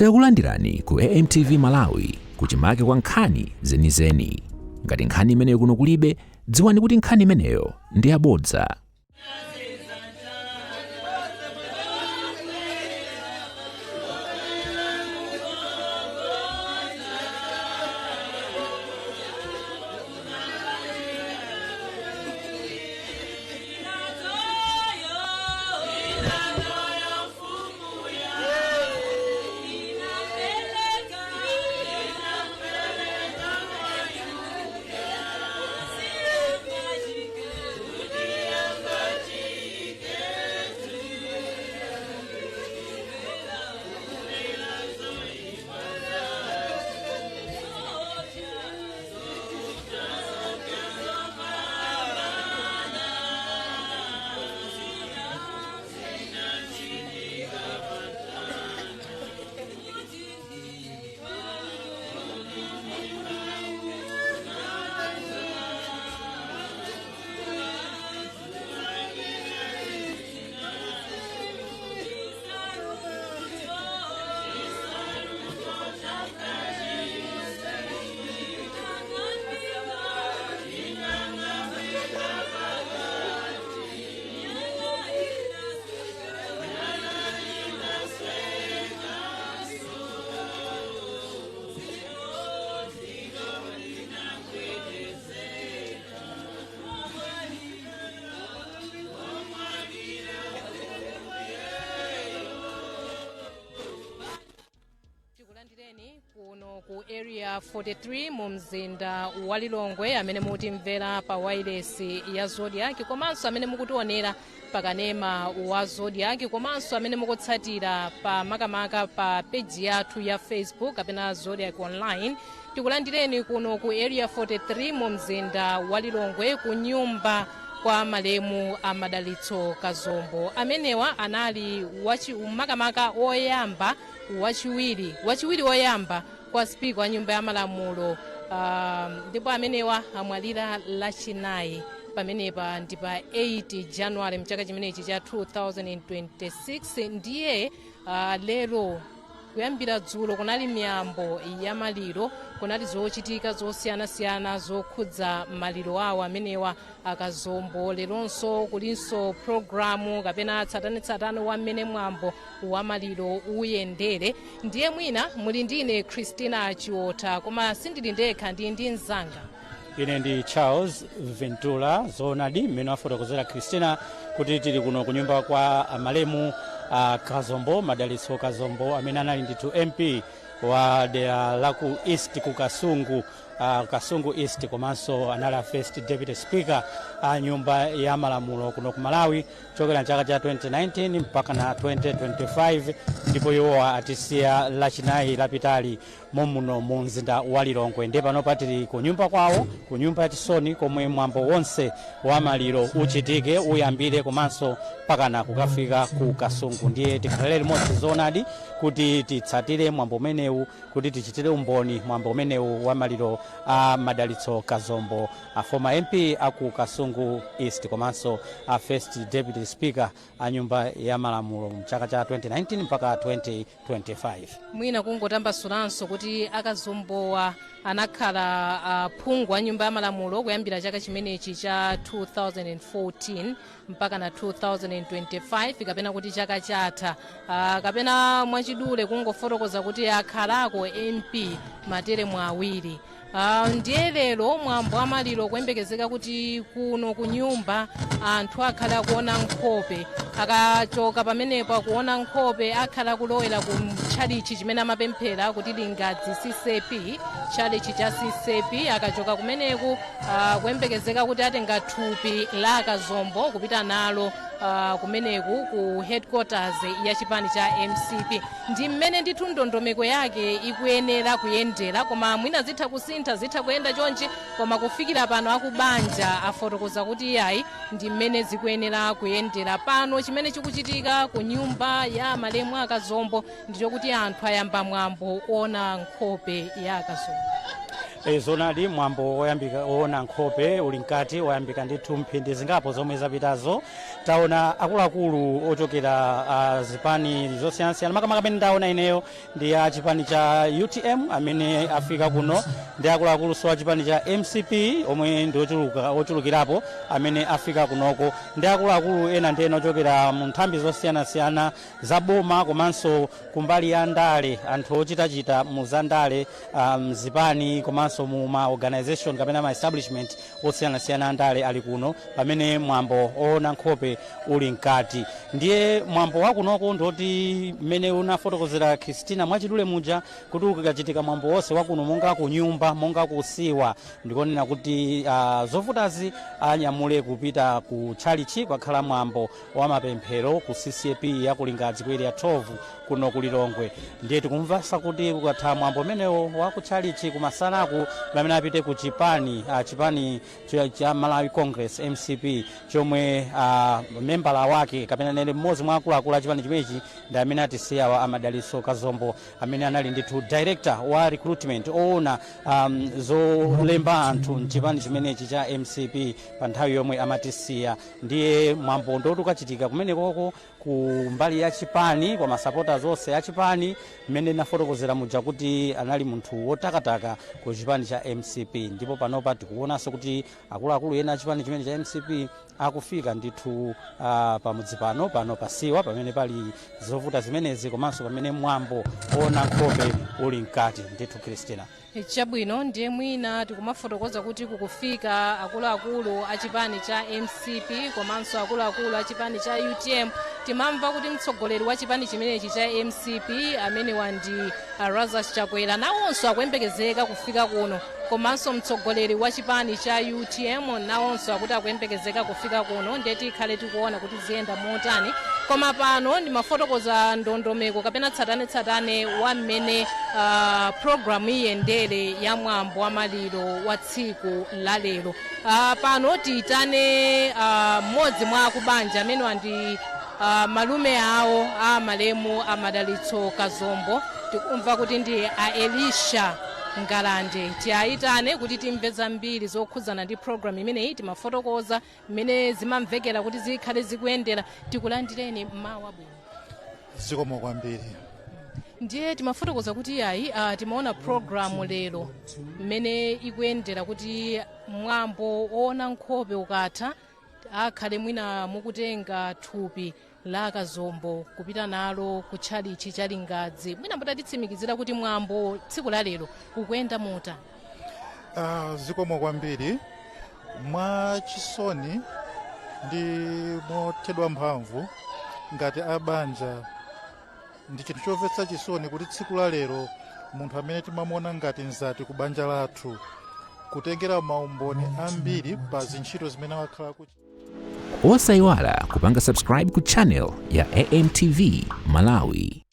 Takulandirani ku AMTV Malawi, kuchimake kwa nkhani zenizeni. Ngati nkhani imeneyo kuno kulibe, dziwani kuti nkhani imeneyo ndi yabodza. Tikulandireni kuno ku Area 43 mu mzinda wa Lilongwe, amene mukutimvera pa wailesi ya Zodiak, komanso amene mukutionera pa kanema wa Zodiak, komanso amene mukutsatira pa makamaka pa peji yathu ya Facebook kapena Zodiak Online. Tikulandireni kuno ku Area 43 mu mzinda wa Lilongwe, ku nyumba kwa malemu a Madalitso Kazombo. Amenewa anali makamaka oyamba, wachiwiri woyamba kwa spika wa Nyumba ya Malamulo, ndipo amenewa amwalira Lachinayi pamenepa ndi pa 8 January mchaka chimenechi cha 2026. Ndiye lero kuyambira dzulo kunali miyambo ya maliro, kunali zochitika zosiyanasiyana zokhudza maliro awo amenewa aKazombo. Leronso kulinso programu kapena tsatanetsatane wa mmene mwambo wa maliro uyendere. Ndiye mwina muli ndine Christina Chiota, koma sindili ndekha, ndi mzanga. Ine ndi Charles Ventura. Zoonadi, mmene wafotokozera Christina kuti tili kuno kunyumba kwa malemu Kazombo, Madalitso Kazombo, amene anali ndithu MP wa dera la ku East, ku Kasungu, Kasungu East, komanso anali a first deputy speaker a Nyumba ya Malamulo kuno ku Malawi kuchokera mchaka cha 2019 mpaka na 2025. Ndipo iwowa atisiya Lachinayi lapitali momuno mu mzinda wa Lilongwe. Ndiye panopa tili ku nyumba kwawo, ku nyumba yachisoni komwe mwambo wonse wa maliro uchitike, uyambire, komanso pakana kukafika ku Kasungu. Ndiye tikhalire limodzi, zoonadi, kuti titsatire mwambo umenewu, kuti tichitire umboni mwambo umenewu wa maliro a Madalitso Kazombo, a former MP aku Kasungu East, komanso a first deputy speaker a Nyumba ya Malamulo mchaka cha 2019 mpaka 2025. Mwina kungotambasulanso kuti aKazombowa anakhala phungu wa Nyumba ya Malamulo kuyambira chaka chimenechi cha 2014 mpaka na 2025, kapena kuti chaka chatha, kapena mwachidule kungofotokoza kuti akhalako MP materemu awiri. Ndiye lero mwambo wa maliro kuyembekezeka kuti kuno ku nyumba anthu akhala akuona nkhope. Akachoka pamenepo akuona nkhope, akhala kulowera ku tchalichi chimene amapemphera kuti Lingadzi CCAP, tchalichi cha CCAP. Akachoka kumeneku, kuyembekezeka kuti atenga thupi la aKazombo kupita nalo kumeneku ku headquarters ya chipani cha MCP. Ndi mmene ndithu ndondomeko yake ikuyenera kuyendera, koma mwina zitha kusintha, zitha kuyenda chonchi, koma kufikira pano akubanja afotokoza kuti iyayi, ndi mmene zikuyenera kuyendera. Pano chimene chikuchitika ku nyumba ya malemu aKazombo ndichokuti anthu ayamba mwambo ona nkhope ya aKazombo. Zoonadi, mwambo woyambika woona nkhope uli mkati, wayambika ndithu mphindi zingapo zomwe zapitazo. Taona akuluakulu ochokera zipani zosiyanasiyana. Makamaka amene ndaona ineyo ndi a chipani cha UTM amene afika kuno, ndi akuluakuluso a chipani cha MCP omwe ndi ochulukirapo amene afika kunoko, ndi akuluakulu ena ndi ena ochokera mu nthambi zosiyanasiyana za boma, komanso kumbali ya ndale, anthu ochitachita mu za ndale, zipani komanso mu ma organization kapena ma establishment osiyanasiyana andale ali kuno pamene mwambo oona nkhope uli mkati. Ndiye mwambo wakunoko ndoti mmene unafotokozera Christina mwachidule muja, kuti ukachitika mwambo wonse wakuno monga ku nyumba, monga kusiwa, ndikonena kuti zovutazi anyamule kupita ku tchalichi. Kwakhala mwambo wa mapemphero ku CCAP ya kuLingadzi ku Area 12 kuno ku Lilongwe. Ndiye tikumvanso kuti kukatha mwambo umenewo wa ku tchalichi kumasanaku, pamene apite ku chipani, chipani cha Malawi Congress, MCP, chomwe membala wake kapena nene mmodzi mwa akuluakulu a chipani chimenechi ndi amene atisiyawa, Amadalitso Kazombo, amene anali ndithu director wa recruitment, oona zolemba anthu mchipani chimenechi cha MCP pa nthawi yomwe amatisiya. Ndiye mwambo ndoti ukachitika kumenekoko ku mbali ya chipani, kwa masupporters onse a chipani, mmene nafotokozera muja kuti anali munthu wotakataka ku chipani cha MCP. Ndipo panopa tikuonanso kuti akuluakulu ena a chipani chimene cha MCP akufika ndithu pamudzi pano, pano pasiwa pamene pali zovuta zimenezi, komanso pamene mwambo ona nkhope uli mkati ndithu, Christina. Chabwino, ndiye mwina tikumafotokoza kuti kukufika akuluakulu a chipani cha MCP komanso akuluakulu a chipani cha UTM. Timamva kuti mtsogoleri wa chipani chimenechi cha MCP, amenewa ndi Lazarus Chakwera, nawonso akuyembekezeka kufika kuno, komanso mtsogoleri wa chipani cha UTM nawonso akuti akuyembekezeka kufika kuno. Ndiye tikhale tikuona kuti ziyenda motani. Koma pano ndimafotokoza ndondomeko kapena tsatanetsatane wa mmene programu iyendere ya mwambo wa maliro wa tsiku la lero. Pano tiyitane mmodzi mwa akubanja, amenewa ndi malume awo a malemu Amadalitso Kazombo. Tikumva kuti ndi a Elisha Ngalande. Tiyayitane kuti timve zambiri zokhudzana ndi programu imeneyi. Timafotokoza mmene zimamvekera kuti zikhale zikuyendera. Tikulandireni, mmawa bwino. Zikomo kwambiri. Ndiye timafotokoza kuti yayi, timaona programu lero mmene ikuyendera, kuti mwambo woona nkhope ukatha, akhale mwina mukutenga thupi la Kazombo kupita nalo ku tchalichi cha Lingadzi. Mwina mutatitsimikizira kuti mwambo tsiku la lero ukuyenda motani? Zikomo kwambiri. Mwa chisoni ndi mothedwa mphamvu ngati abanja, ndi chinthu chomvetsa chisoni kuti tsiku la lero munthu amene timamuona ngati mzati ku banja lathu, kutengera maumboni ambiri pa zintchito zimene wakhala ku Osayiwala kupanga subscribe ku channel ya AMTV Malawi.